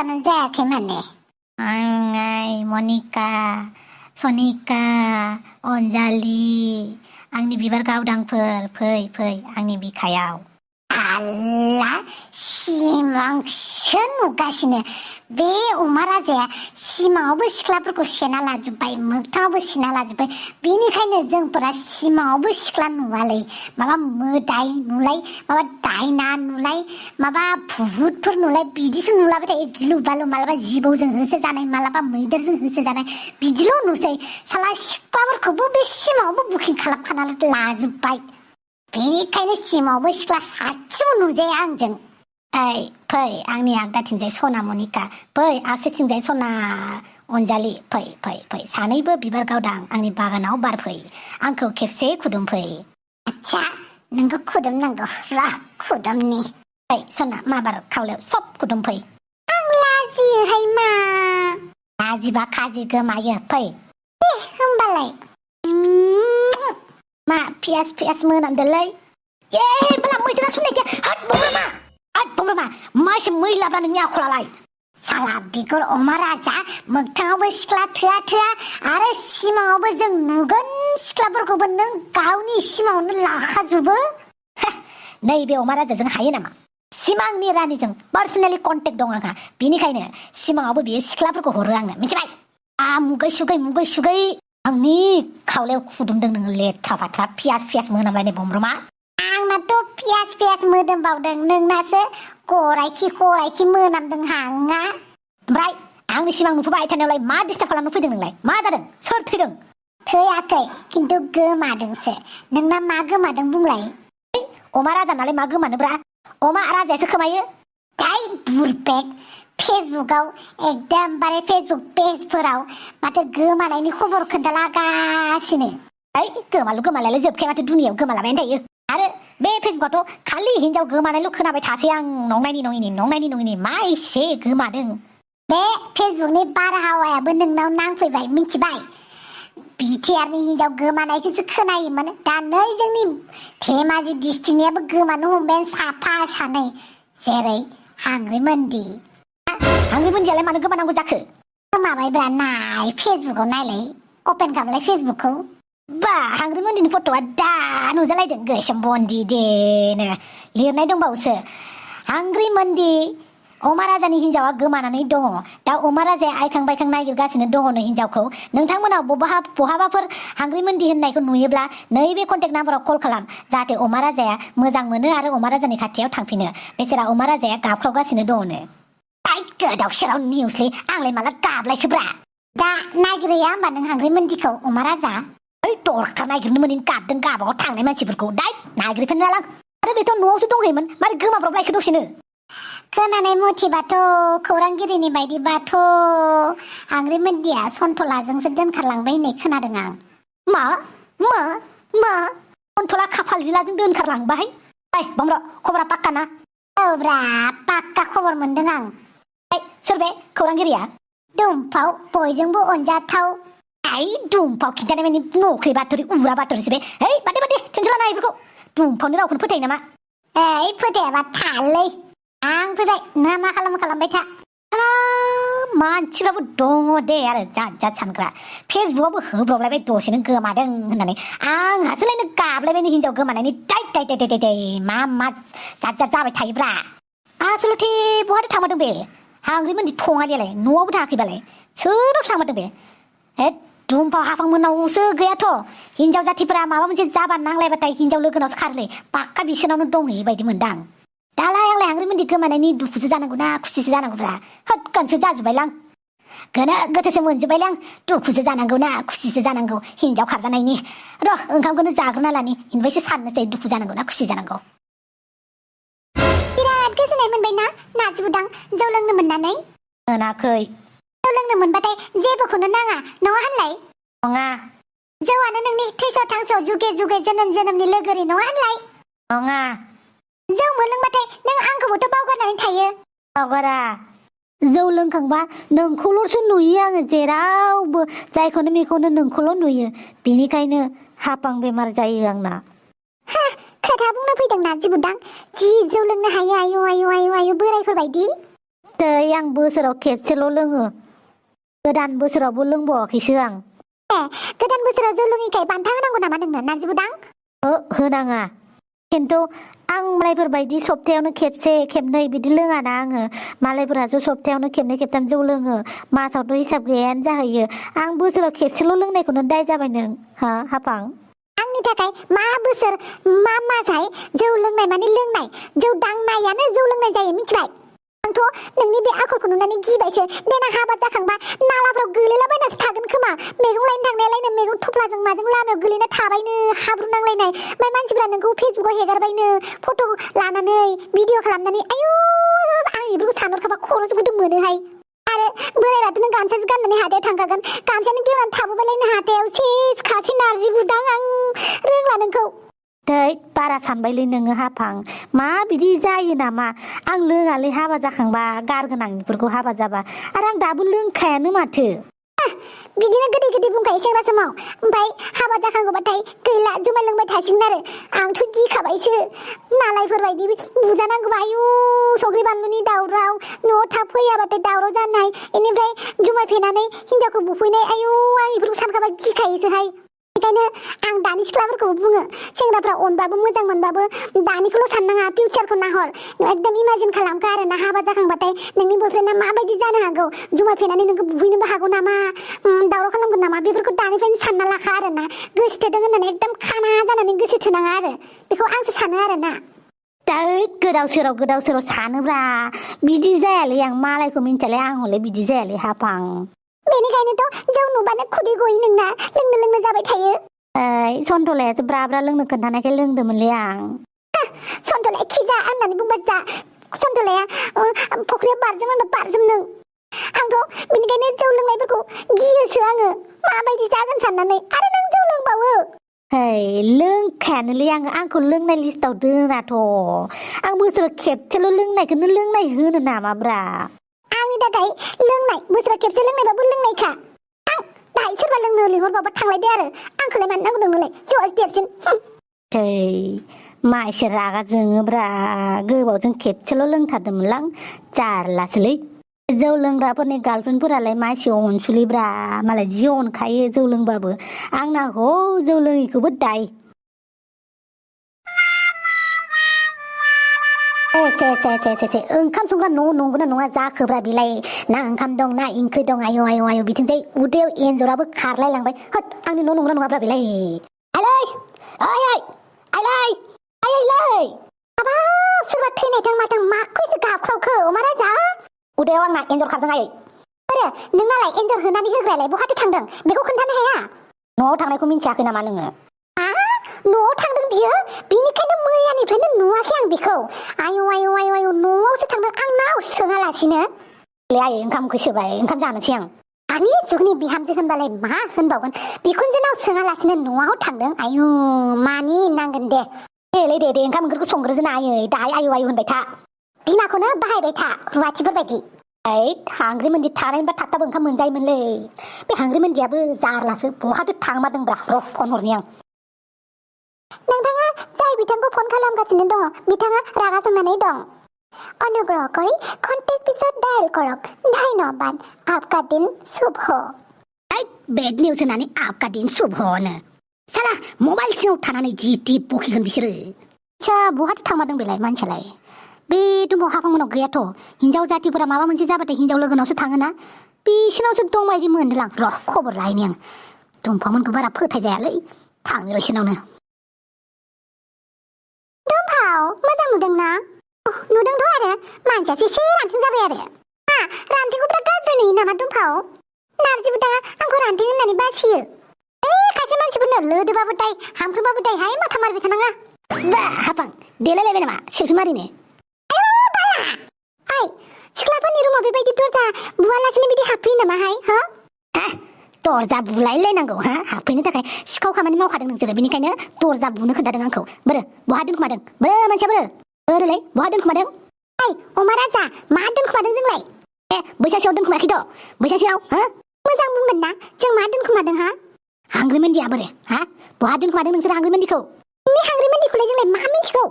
मनिकानो जायाखै माने आंङाय मनिका सनिका अनजालि आंनि बिबार गावदांफोर फै आंनि बिखायाव आल्ला सिमांसो नुगासिनो बे अमा राजाया सिमाङावबो सिख्लाफोरखौ सेना लाजोब्बाय मोगथाङावबो सेना लाजोब्बाय बेनिखायनो जोंफोरा सिमाङावबो सिख्ला नुवालै माबा मोदाय नुलाय माबा दायना नुलाय माबा भुतफोर नुलाय बिदिसो नुलाबाय थायो गिलु बालु मालाबा जिबौजों होसो जानाय मालाबा मैदेरजों होसो जानाय बिदिल' नुसै साला सिख्लाफोरखौबो बे सिमाङावबो बुकिं खालामखाना लाजोब्बाय बेनिखायनो सिमाङावबो सिख्ला सासेबो नुजाया आंजों फै आंनि आगदाथिंजाय सना मनिका फै आगसिथिंजाय सना अनजालि फै सानैबो बिबार गावदां आंनि बागानाव बारफै आंखौ खेबसे खुदुमफै आच्छा नोंखौ खुदुमनांगौ र' खुदुमनि सना माबार खावलायाव सब खुदुमफै आं लाजियोहाय मा लाजिबा खाजि गोमायो फै होमबालाय मा पियास मोनामदोलै बला मैदेरा सुनाय गैया हाट बंग्रमा मा एसे मैलाब्रा नोंनि आखलालाय साला बिगुर अमा राजा मोगथाङावबो सिख्ला थोआ आरो सिमाङावबो जों नुगोन सिख्लाफोरखौबो नों गावनि सिमाङावनो लाखाजोबो नैबे अमा राजाजों हायो नामा सिमांनि रानिजों पार्सनेलि कन्टेक्ट दं आंहा बेनिखायनो सिमाङावबो बियो सिख्लाफोरखौ हरो आंनो मिथिबाय मुगै सुगै आंनि खावलायाव खुदुमदों नोङो लेथ्रा फाथ्रा पियास मोनामलायनाय बमब्रमा आंनाथ' पियास मोदोमबावदों नोंनासो गरायखि मोनामदों हाङा ओमफ्राय आंनि सिमां नुफैबाय थानायावलाय मा डिस्टार्ब खालामनो फैदों नोंलाय मा जादों सोर थैदों थैयाखै खिन्थु गोमादोंसो नोंना मा गोमादों बुंलाय अमा राजानालाय मा गोमानोब्रा अमा राजायासो खोमायो जाय बुरपेक फेसबुकाव एकदमबारे फेसबुक पेजफोराव माथो गोमानायनि खबर खोन्थालागासिनो गोमालु गोमालायलाय जोबखाया माथो दुनियाव गोमालाबायानो थायो आरो बे फेसबुकआथ' खालि हिनजाव गोमानायल' खोनाबाय थासै आं नंनायनि नङिनि मा एसे गोमादों बे फेसबुकनि बारहावायाबो नोंनाव नांफैबाय मिथिबाय बिटिआरनि हिनजाव गोमानायखौसो खोनायोमोन दा नै जोंनि धेमाजि डिस्ट्रिक्टनियाबो गोमानो हमबाय साफा सानै जेरै हांग्रिमोनदियालाय मानो गोमानांगौ जाखो गोमाबायब्रा नाय फेसबुकाव नायलाय अपेन खालामलाय फेसबुकखौ बा हांग्रिमोनदिनि फट'आ दा नुजालायदों गोसोम बन्दी देनो लिरनाय दंबावोसो हांग्रिमोनदि अमा राजानि हिनजावा गोमानानै दङ दा अमा राजाया आइखां बायखां नागिरगासिनो दङनो हिनजावखौ नोंथांमोनाव बहाबाफोर हांग्रिमोनदि होननायखौ नुयोब्ला नैबे कन्टेक्ट नाम्बाराव कल खालाम जाहाथे अमा राजाया मोजां मोनो आरो अमा राजानि खाथियाव थांफिनो बेसेरा अमा राजाया गाबख्रावगासिनो दङनो गोदाव सोराव निउसलै आंलाय माला गाबलायखोब्रा दा नागिरहैया होमबा नों हांग्रिमोनदिखौ अमा राजा दरखार नागिरनो मोनै गाबदों गाबागाव थांनाय मानसिफोरखौ नागिरफिननो नालां आरो बेथ' न'आवसो दंहैयोमोन मारै गोमाब्रबलायखो दसेनो खोनानाय मथेबाथ' खौरांगिरिनि बायदिबाथ' हांग्रिमोनदिया सन्थलाजोंसो दोनखारलांबाय होननाय खोनादों आं मा सन्थला खाफाल जिलाजों दोनखारलांबाय बमब्र खबरा पाक्का ना औब्रा पाक्का खबर मोनदों आं सोर बे खौरांगिरिया दुमफाव बयजोंबो अनजाथाव दुमफाव खिन्थानाय मानि नख्रि बाथरि उरा बाथरिसो बे बादे टेनसन लाना बेफोरखौ दुमफावनि रावखौनो फोथायो नामा फोथायाबा थालै आं फैबाय नोंहा मा खालामबाय था मानसिफ्राबो दङ दे आरो जात सानग्रा फेसबुकआवबो होब्रबलायबाय दसेनो गोमादों होननानै आंहासोलायनो गाबलायबाय हिनजाव गोमानायनि दाय मा जात जाबाय थायोब्रा आसलथे बहाथो थांमारदों बे हांग्रिमोनदि थङालियालाय न'आवबो थाङाखैबालाय सोरावसो थांमारदों बे दुमफाव हाफांमोननावसो गैयाथ' हिनजाव जाथिफोरा माबा मोनसे जाबा नांलायबाथाय हिनजाव लोगोनावसो खारोलै पाक्का बिसोरनावनो दंहैयो बायदि मोनदां दालाय आंलाय हांग्रिमोनदि गोमानायनि दुखुसो जानांगौ ना खुसिसो जानांगौब्रा कनफिउज जाजोब्बायलां गोनो गोथोसो मोनजोब्बायलां दुखुसो जानांगौ ना खुसिसो जानांगौ हिनजाव खारजानायनि र' ओंखामखौनो जाग्रोना लानि इनिफ्रायसो साननोसै दुखु जानांगौ ना खुसि जानांगौ बिराद गोजोननाय मोनबायना नाजिबुदां जौ लोंनो मोननानै मोनाखै जौ लोंनो मोनबाथाय जेबोखौनो नाङा नङा होनलाय नङा जौआनो नोंनि थैस' थांस' जुगे जोनोमनि लोगोरि नङा होनलाय नङा जौ मोनलोंबाथाय नों आंखौबोथ' बावगारनानै थायो बावगारा जौ लोंखांबा नोंखौल'सो नुयो आङो जेरावबो जायखौनो मेखौनो नोंखौल' नुयो बेनिखायनो हापां बेमार जायो आंना खोथा बुंनो फैदों नाजिबुदां जि जौ लोंनो हायो आयु बोरायफोर बायदि दै आं बोसोराव खेबसेल' लोङो गोदान बोसोरावबो लोंबावाखैसो आं गोदान बोसोराव जौ लोङैखाय बान्था होनांगौ नामा नोंनो नाजिबुदां होनाङा खिन्थु आं मालायफोर बायदि सप्तायावनो खेबसे खेबनै बिदि लोङाना आङो मालायफोरासो सप्तायावनो खेबनै खेबथाम जौ लोङो मासावथ' हिसाब गैयानो जाहैयो आं बोसोराव खेबसेल' लोंनायखौनो दाय जाबाय नों हाफां आंनि थाखाय मा बोसोर मा मासहाय जौ लोंनाय माने लोंनाय जौ दांनायानो जौ लोंनाय जायो मिथिबाय आंथ' नोंनि बे आखलखौ नुनानै गिबायसो देनां हाबा जाखांबा नालाफ्राव गोलैलाबायनासो थागोन खोमा मैगं लायनो थांनायालायनो मैगं थफ्लाजों माजों लामायाव गोलैना थाबायनो हाब्रु नांलायनाय ओमफ्राय मानसिफ्रा नोंखौ फेसबुकाव हेगारबायनो फट' लानानै भिडिअ खालामनानै आयु आं बेफोरखौ सानहरखाबा खर'सो गुदुं मोनोहाय आरो बोरायबाथ' नों गामसासो गाननानै हाथायाव थांखागोन गामसानो गेवनानै थाबोबायलायनो हाथायाव सेस खाथि नारजि बुदां आं रोंला नोंखौ दै बारा सानबायलै नोङो हाफां मा बिदि जायो नामा आं लोङालै हाबा जाखांबा गारगोन आं बेफोरखौ हाबा जाबा आरो आं दाबो लोंखायानो माथो बिदिनो गोदै गोदै बुंखायो सेंग्रा समाव ओमफ्राय हाबा जाखांगौबाथाय गैला जुमाय लोंबाय थासिगोन आरो आंथ' गिखाबायसो मालायफोर बायदि बुजानांगौबा आयु संख्रि बानलुनि दावराव न'आव थाब फैयाबाथाय दावराव जानाय बेनिफ्राय जुमाय फेनानै हिनजावखौ बुफैनाय आयु आं बेफोरखौ सानखाबा गिखायोसोहाय बेखायनो आं दानि सिख्लाफोरखौबो बुङो सेंग्राफ्रा अनबाबो मोजां मोनबाबो दानिखौल' साननाङा फिउचारखौ नाहर एकदम इमाजिन खालामखा आरो ना हाबा जाखांबाथाय नोंनि बयफ्रेन्डआ माबायदि जानो हागौ जुमाय फेनानै नोंखौ बुहैनोबो हागौ नामा दावराव खालामगोन नामा बेफोरखौ दानिफ्रायनो सानना लाखा आरो ना गोसोथोदों होननानै एकदम खाना जानानै गोसो थोनाङा आरो बेखौ आंसो सानो आरो ना गोदाव सोराव सानोब्रा बिदि जायालै आं मालायखौ मिन्थियालै आं हले बिदि जायालै हाफां बेनिखायनोथ' जौ नुबानो खुदै गयो नोंना लोंनो जाबाय थायो सन्थलायासो ब्रा ब्रा लोंनो खोन्थानायखाय लोंदोंमोनलै आं सन्थलाया खिजा होननानै बुंबा जा सन्थलाया फुख्रियाव बारजुम होनबा बारजुम नों आंथ' बेनिखायनो जौ लोंनायफोरखौ गियोसो आङो माबायदि जागोन साननानै आरो नों जौ लोंबावो लोंखायानोलै आंखौ लोंनाय लिस्टाव दोनाथ' आं बोसोराव खेबसेल' लोंनायखौनो लोंनाय होनो नामाब्रा आंनि थाखाय लोंनाय बोसोराव खेबसे लोंनायबाबो लोंनायखा आं दाहाय सोरबा लोंनो लिंहरबाबा थांलायदे आरो आंखौलाय मानो नांगौ नोंनोलाय जौआसो देरसिन मा एसे रागा जोङोब्रा गोबावजों खेबसेल' लोंथारदोंमोनलां जारलासोलै जौ लोंग्राफोरनि गार्लफ्रेन्डफोरालाय मानसि अनसुलिब्रा मालाय जि अनखायो जौ लोंबाबो आंना ह जौ लोङैखौबो दाय ओंखाम संग्रा न' नंगौना नङा जाखोब्रा बेलाय ना ओंखाम दं ना ओंख्रि दं आयौ आयौ आयौ बिथिंजाय उदैयाव एन्जराबो खारलाय लांबाय हट आंनि न' नंगौना नङाब्रा बेलाय आइलै हाबाब सोरबा थैनायथां माथां माखौसो गाबख्रावखो अमा राजा उदैयाव आंना एन्जर खारदों आयै आरो नोंनालाय एन्जर होनानै होग्रायालाय बहाथो थांदों बेखौ खोन्थानो हाया न'आव थांनायखौ मिन्थियाखै नामा नोङो न'आव थांदों बियो बिनिखायनो मैयानिफ्रायनो नुवाखै आं बेखौ आयौ न'आवसो थांदों आंनाव सोङालासिनो आयै ओंखामखौ सोबाय ओंखाम जानोसै आं दानि जुगनि बिहामजो होनबालाय मा होनबावगोन बिखुनजोनाव सोङालासिनो न'आव थांदों आयु मानि नांगोन दे दे ओंखाम ओंख्रिखौ संग्रोदो ना आयै दाहाय आयु आयु होनबाय था बिमाखौनो बाहायबाय था रुवाथिफोर बायदि हांग्रि मोनदि थानायनिबा थाबथाब ओंखाम मोनजायोमोनलै बे हांग्रि मोनदियाबो जारलासो बहाथो थांमारदोंब्रा र' फन हरनि आं नोंथाङा जाय बिथांखौ फन खालामगासिनो दङ बिथाङा रागा जोंनानै दं अनुग्रह কৰি कन्टेक्ट पिছত डायल কৰক ধন্যবাদ आपका दिन शुभ हो बेड निउस होनानै आपका दिन शुभ होनो साला मबाइल सिङाव थानानै जि टिप बखिगोन बिसोरो बहाथो थांमारदों बेलाय मानसियालाय बे दंबाव हाफांमोनाव गैयाथ' हिनजाव जातिफोरा माबा मोनसे जाबाथाय हिनजाव लोगोनावसो थाङोना बिसिनावसो दंबायदि मोनदों आं र' खबर लाहैनि आं दंफांमोनखौ बारा फोथायजायालै थांनो र' इसोरनावनो दंफाव मोजां नुदोंना नुदोंथ' आरो मानसियासो एसे रानथें जाबाय आरो रानथेंखौ बिराद गाज्रि नुयो नामा दंफाव नारजि बुदाङा आंखौ रानथें होननानै बासियो खायसे मानसिफोरनो लोदोबाबो दाय हामफ्रोमबाबो दायहाय माथा मारिबाय थानाङा बा हाफां देलायलायबाय नामा सेल्फि मारिनो सिख्लाफोरनि रुमाव बेबायदि दरजा बुवालासिनो बिदि हाबफैयो नामाहाय दरजा बुलायलायनांगौ हाबफैनो थाखाय सिखाव खामानि मावखादों नोंसोरो बेनिखायनो दरजा बुनो खोन्थादों आंखौ बोरो बहा दोनखुमादों मानसिया बोरोलै बहा दोनखुमादों अमा राजा मा दोनखुमादों जोंलाय बैसासेयाव दोनखुमायाखैथ' बैसासेयाव मोजां बुंगोन ना जों मा दोनखुमादों हांग्रि मोनदिया बोरो बहा दोनखुमादों नोंसोर हांग्रि मोनदिखौ नोंनि हांग्रि मोनदिखौलाय जोंलाय मा मिन्थिगौ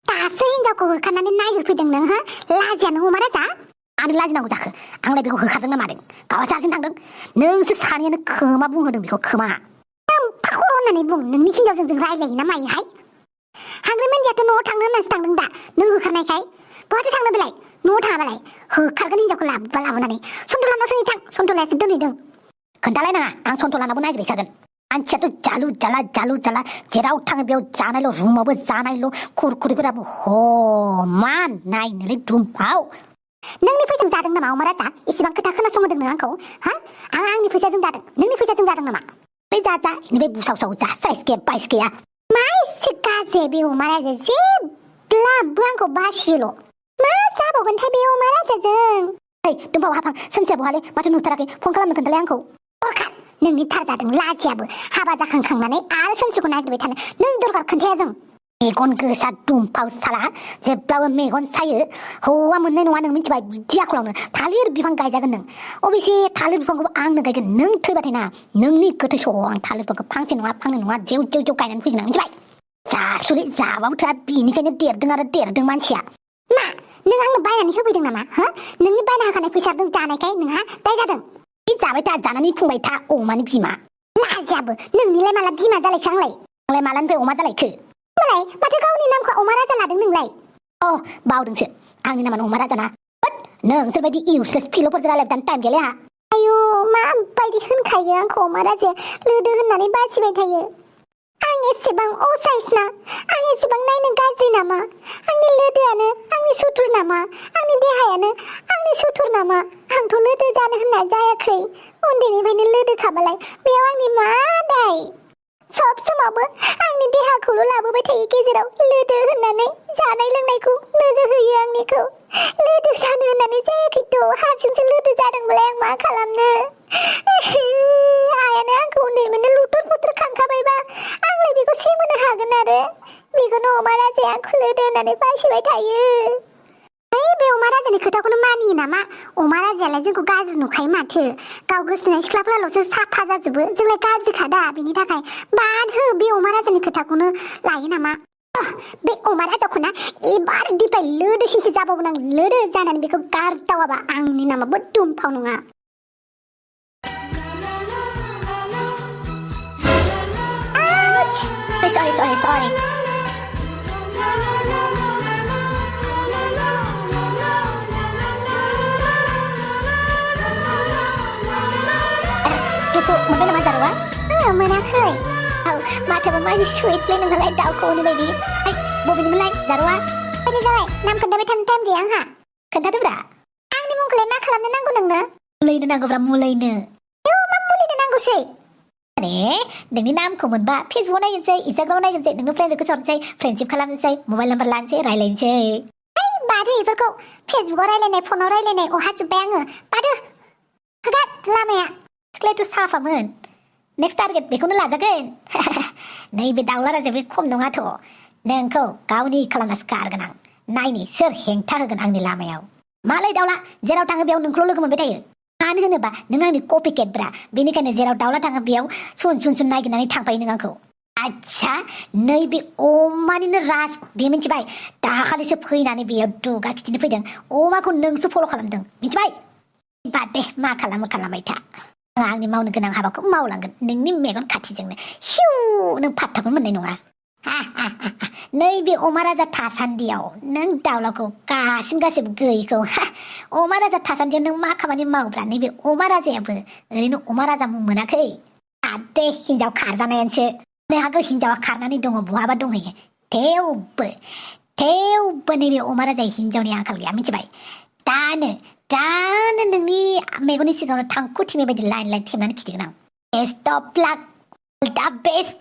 दासो हिनजावखौ होखारनानै नागिरफैदों नों लाजिया नों अमा राजा मानो लाजिनांगौ जाखो आंलाय बेखौ होखादों ना मादों गावहा जाजों थांदों नोंसो सानैयानो खोमा बुंहोदों बेखौ खोमा फाखर होननानै बुं नोंनि हिनजावजों जों रायलायो ना मायोहाय हाग्रामानदियाथ' न'आव थांनो होननासो थांदों दा नों होखारनायखाय बहाथो थांनो बेलाय न'आव थाङाबालाय होखारगोन हिनजावखौ लाबोनानै सन्थलानाव सोंहैथां सन्थलायासो दोनहैदों खोन्थालायनाङा आं सन्थलानाबो नागिरहैखागोन मानसियाथ' जालु जाला जेराव थाङो बेयाव जानायल' रुमावबो जानायल' खुरखुरिफोराबो मा नायनोलै दुमफाव नोंनि फैसाजों जादों नामा अमा राजा इसेबां खोथा खोनासंहोदों नों आंखौ हा आं आंनि फैसाजों जादों नोंनि फैसाजों जादों नामा बे जा इनिफ्राय बुसाव जा साइस गैया बाइस गैया मा एसे गाज्रि बे अमा राजा जेब्लाबो आंखौ बासियोल' मा जाबावगोनथाय बे अमा राजाजों ओइ दुमफाव हाफां सोमसिया बहालै माथो नुथाराखै फन खालामनो खोन्थालाय आंखौ दरखार नोंनि थार जादों लाजियाबो हाबा जाखांखांनानै आरो सोमसिखौ नागिरबाय थानो नों दरखार खोन्थाया जों मेगन गोसा दुमफाव साला जेब्लाबो मेगन सायो हौवा मोननाय नङा नों मिथिबाय बिदि आखलावनो थालिर बिफां गायजागोन नों अबेसे थालिर बिफांखौबो आंनो गायगोन नों थैबाथाय ना नोंनि गोथै सह'आव आं थालिर बिफांखौ फांसे नङा जेव गायनानै फैगोन आं मिथिबाय जासुरि जाबाबो थोआ बेनिखायनो देरदों मानसिया मा नों आंनो बायनानै होफैदों नामा हो नोंनि बायना होखानाय फैसाजों जानायखाय नोंहा दाय जादों जाबाय था जानानै फुंबाय था अमानि बिमा लाजियाबो नोंनिलाय माला बिमा जालायखो आंलाय मालानिफ्राय अमा जालायखो होमबालाय माथो गावनि नामखौ अमा राजा लादों नोंलाय बावदोंसो आंनि नामानो अमा राजाना नोंसोरबायदि इउसलेस फिल'फोरजों रायलायबाय थानो टाइम गैया आंहा आयु माबायदि होनखायो आंखौ अमा राजाया लोदो होननानै बासिबाय थायो आं एसेबां असाइस ना आं एसेबां नायनो गाज्रि नामा आंनि लोदोआनो आंनि सुथुर नामा आंनि देहायानो आंनि सुथुर नामा आंथ' लोदो जानो होनना जायाखै उन्दैनिफ्रायनो लोदो खाबालाय बेयाव आंनि मा दाय सब समावबो आंनि देहाखौल' लाबोबाय थायो गेजेराव लोदो होननानै जानाय लोंनायखौ नोजोर होयो आंनिखौ लोदो जानो होननानै जायाखैथ' हारसिंसो लोदो जादोंबालाय आं मा खालामनो आयानो आंखौ उन्दैनिफ्रायनो लुथुर पुथुर खांखाबायबा आंलाय बेखौ सेमोनो हागोन आरो बेखौनो अमा राजाया आंखौ लोदो होननानै बासिबाय थायो बे अमा राजानि खोथाखौनो मानियो नामा अमा राजायालाय जोंखौ गाज्रि नुखायो माथो गाव गोसोनाय सिख्लाफोराल'सो साफा जाजोबो जोंलाय गाज्रिखा दा बिनि थाखाय बाद हो बे अमा राजानि खोथाखौनो लायो नामा बे अमा राजाखौ ना एबार दिपाय लोदोसिनसो जाबावगोन आं लोदो जानानै बेखौ गारदावाबा आंनि नामाबो दुमफाव नङा sorry Cukup, mobil nama Zarwa? मोनाखै माथोबो मानि सुइटलै नोंहालाय दाउखौनि बायदि बबेनिमोनलाय जारवा बायदि जाबाय नाम खोन्थाबाय थानो टाइम गैया आंहा खोन्थादोब्रा आंनि मुंखौलाय मा खालामनो नांगौ नोंनो मुलैनो नांगौब्रा मुलैनो मा मुलिनो नांगौसै माने नोंनि नामखौ मोनबा फेसबुकाव नायगोनसै इन्सटाग्रामाव नायगोनसै नोंनो फ्रेन्ड रिकुवेस्ट हरनोसै फ्रेन्डशिप खालामनोसै मबाइल नाम्बार लानोसै रायलायनोसै बादो इफोरखौ फेसबुकाव रायलायनाय फनाव रायलायनाय अहाजोब्बाय आङो बादो होगाद लामाया सिख्लायाथ' साफामोन नेक्स्ट टारगेट बेखौनो लाजागोन नैबे दाउला राजाया बे खम नङाथ' नोंखौ गावनि खालामनासो गारगोन आं नायनि सोर हेंथा होगोन आंनि लामायाव मालाय दाउला जेराव थाङो बेयाव नोंखौल' लोगो मोनबाय थायो मानो होनोबा नों आंनि कपि केटब्रा बेनिखायनो जेराव दाउला थाङो बेयाव सुन नागिरनानै थांफायो नों आंखौ आच्छा नैबे अमानिनो राज बे मिथिबाय दाखालिसो फैनानै बेयाव दुगा खिथिनो फैदों अमाखौ नोंसो फल' खालामदों मिथिबाय बाद दे मा खालामो खालामबाय था आंनि मावनो गोनां हाबाखौ मावलांगोन नोंनि मेगन खाथिजोंनो हिउ नों फात्ताखौ मोननाय नङा नैबे अमा राजा थासान्दियाव नों दाउलाखौ गासिबो गैयैखौ अमा राजा थासान्दियाव नों मा खामानि मावब्रा नैबे अमा राजायाबो ओरैनो अमा राजा मुं मोनाखै दे हिनजाव खारजानायानोसो नोंहाबो हिनजावा खारनानै दङ बहाबा दंहैयो थेवबो नैबे अमा राजा हिनजावनि आंखाल गैया मिथिबाय दानो नोंनि मेगननि सिगाङावनो थांखु थिमि बायदि लाइन थेबनानै खिथिगोन आं बेस्ट अफ लाक दा बेस्ट